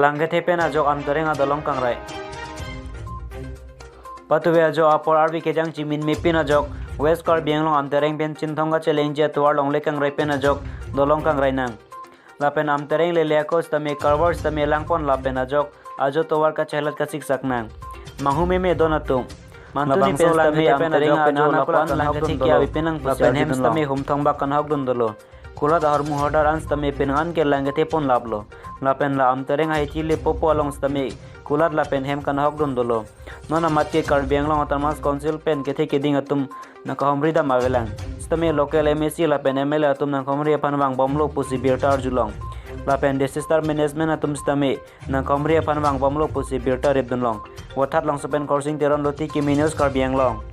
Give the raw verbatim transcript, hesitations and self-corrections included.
Langkethe pen ajok Amtereng adolong kangrai. Patuve ajok apor arvi kejang chiminme pin ajok West Karbi Anglong Amtereng pen Chinthong kachelengji atovar longle kangrai pen ajok dolong kangrai nang. Lapen Amtereng lele ako sitame karvar sitame langpon lapen ajok ajo tovar kachelat kasiksak nang. Manghu meme don atum. Mantuni pen sitame Amtereng ajo lapuan langkethe ke avi penang pusi arjudunlong. Lapen hem sitame humthong bak kanhokdun dolo. Kulat ahormu hordar an sitame penang an ke langkethe pon laplo. Lapen la Amtereng ahithi le popo along sitame kulat lapen hem kanhokdun dolo. Non amat ke Karbi Anglong Autonomous Council pen kethe keding atum nangkahomri dam avelang. Sitame local M A C lapen M L A atum nangkahomri aphan vangbomlo pusi birta arjulong. Lapen disaster management atum sitame nangkahomri aphan vangbomlo pusi birta ripdunlong. Vothatlongso pen Khorsing Teron, Luti Kimi News, Karbi Anglong.